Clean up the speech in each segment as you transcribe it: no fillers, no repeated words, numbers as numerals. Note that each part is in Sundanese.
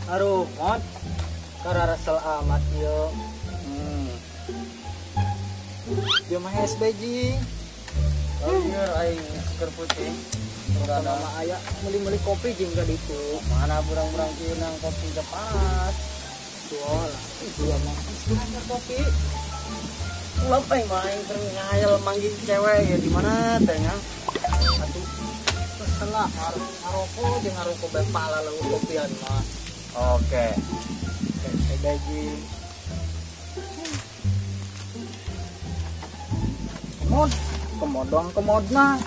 Aduh, mod. Kararesel amat ieu. Dia mah SBG. Lieur aing keur putih. Rokona mah aya meuli-meuli kopi jeung ka ditu. Mana burang-burang kieu nang kopi teu panas. Tuh lah, dia mah geus kopi. Ulah aing mah aing keur ngayal manggih cewek ya di mana teh nya. Atuh kesel lah ngaroko jeung ngaroko bae pala leuwih kopian mah. Oke. SBG. Kemod, kemodong kemodna.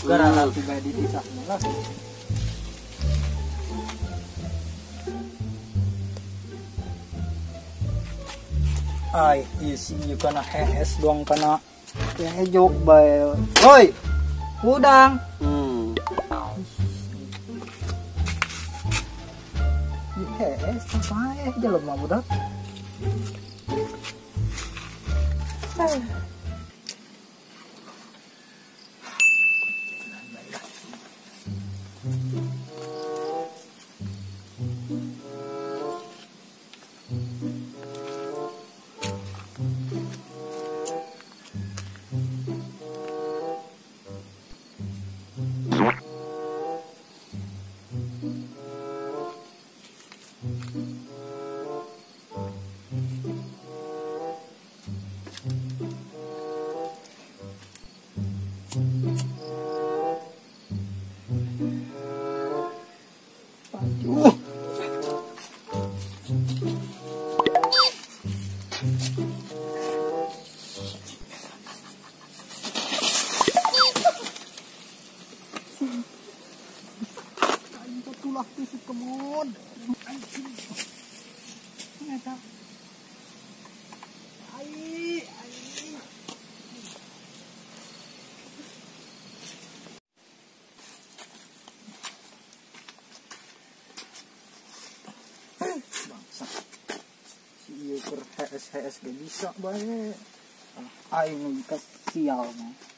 Gara lagi bae ditisah lah. Ai, isi ieu kana hees doang kana hejok bae. Hoi. Udang. Hees sampai jelema budak. Tulah si kemod. Anjing. Eta. Ai, ai. Bangsa. Si ieu keur HS-HS ge bisa bae. Aing kesial mah.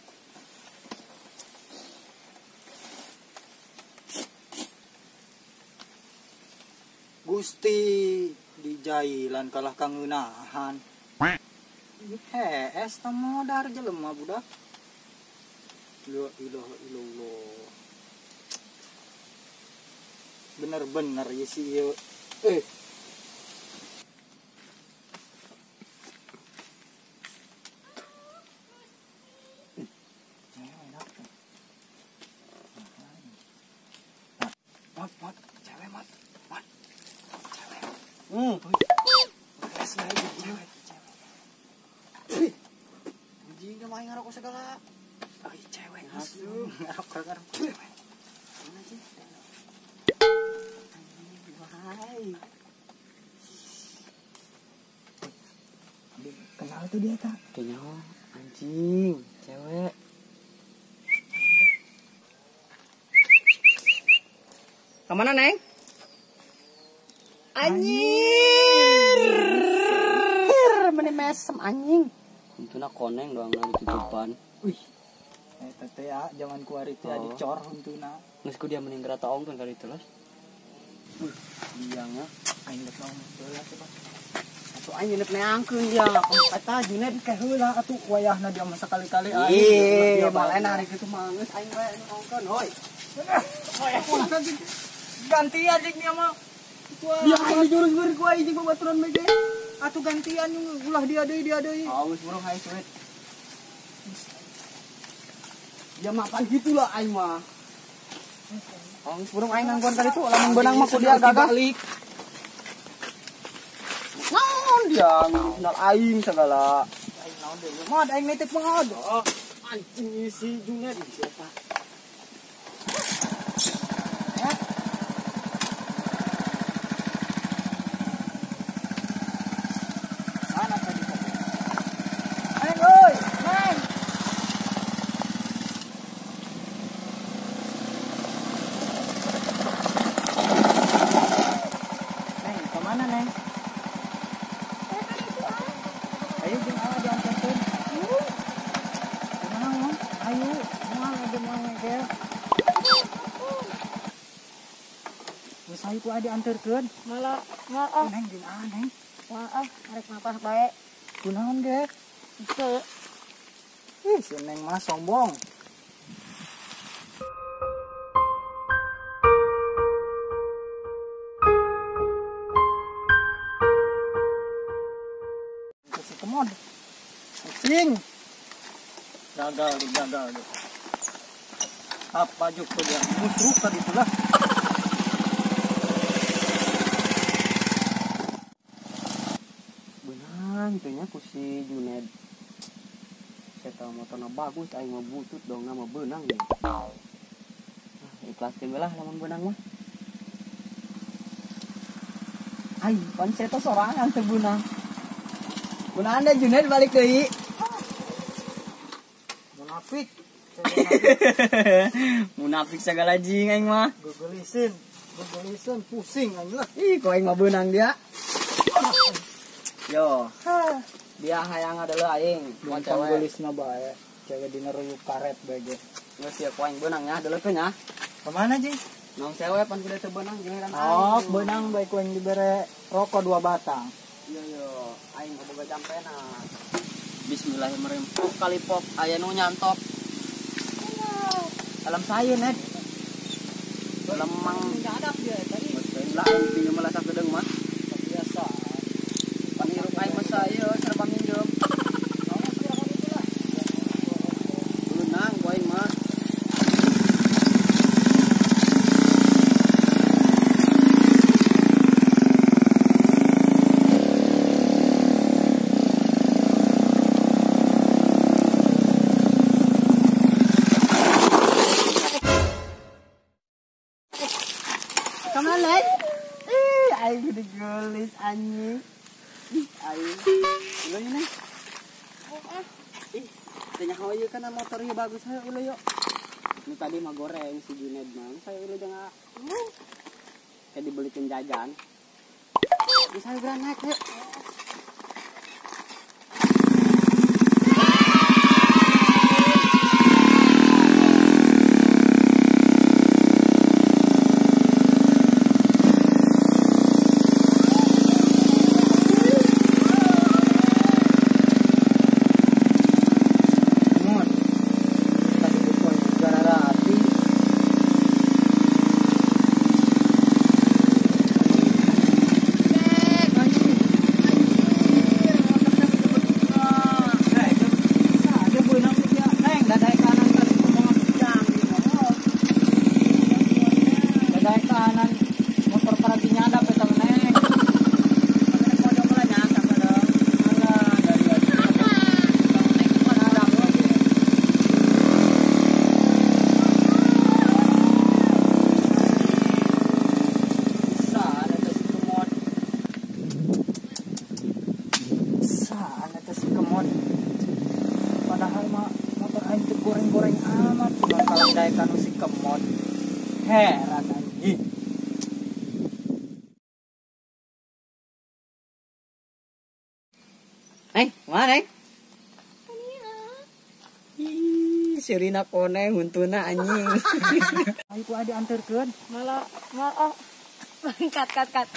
Gusti dijailan kalah kangeunahan. Hees teh modar jelema budak. La ilaha illallah. Bener-bener ya si ieu. Mot, mot, cewek mot. Mot. Cewek. Beres bae cewek, cewek. Anjing mah aing ngarokok segala. Ai cewek asuh ngarokok cewek. Mana sih? Anjing, kenal tuh dia tak? Kayaknya anjing, cewek. Kemana, Neng? Anjir. Meni mesem anjing. Untuna koneng doang ditutupan. Wih. Eta teh ya, zaman kuari teh dicor untuna. Geus ku dia mending geura taong kan kali itu, Los. Wih, diangnya aing geus naon heula coba. Atuh aing nyeunep neangkeun dia. Eta Junet ke heula atuh wayahna dia mah sakali-kali aing. Ih, malah hari kitu mah geus aing bae anu nongkeun, hoi. Gantian jeung dia mah. Dia aing dijurus beureut ku aing jeung babaturan bae ge. Atuh gantian ulah dia deui dia deui. Oh, geus burung hae suit. Ya mapan gitulah aing mah. Oh, geus burung aing nangguan kali itu lamun beunang mah ku dia gagah. Naon dia sendal aing segala. Aing naon deui. Mod aing nitip mod. Oh, anjing si Junet siapa? Mana tadi kopi? Neng oi, neng. Neng, kemana neng? Ayo jeung ala diantarkeun. Kumaha ngomong? Ayo, moal ada moal Geus hayu ku adi anterkeun. Malah maaf. Neng jeung aneh. Maaf, arek mapah bae. Kunaon ge? Henteu. Ih, si Neng mah sombong. Si kemod. Pusing. Gagal, gagal. Apa juga dia musruk tadi itulah. Benang teh nya ku si Juned. Saya motorna bagus aing mah butut dong nama beunang deh. Ah, ikhlaskeun we lah lamun beunang mah. Ai, pan saya sorangan teu beunang. Beunang da Juned balik deui. Munafik. Munafik segala jing aing mah. Gegelisin, gegelisin pusing aing lah. Ih, kok aing mah beunang dia. Yo. Dia hayang adalah aing, mun cewek gelisna bae, cewek dina ruyuk karet bae ge. Geus sia ku aing beunang nya, deleukeun nya. Kemana jing? Nong cewek pan kudu teu beunang jeung heran aing. Oh, beunang bae ku aing dibere rokok 2 batang. Iya yo, aing boga jampena. Bismillahirrahmanirrahim. Pok kali pok aya nu nyantok. Alam saya net. Lemang nyadap dia tadi. Lah aing pinjem malah sakedeung mah. Biasa. Panghirup aing mah saya serba minjem. Beunang ku aing mah. Kemana? Ih, aing gede gelis anjing. Ih, aing. Ulah ieu neng. Ih, tanya hawa ieu kana motor ieu bagus hayu ulah yuk. Ini tadi mah goreng si Juned mah. Saya ulah jangan. Kayak dibelikin jajan. Geus hayu geura naik yuk. Padahal mah motor aing teu goreng-goreng amat, cuma kalau daekan si kemod. Heran anjing. Neng, mana neng? Ih, sirina koneng huntuna anjing. Ayo ku adi anterkeun. Malah maaf. Kat kat kat.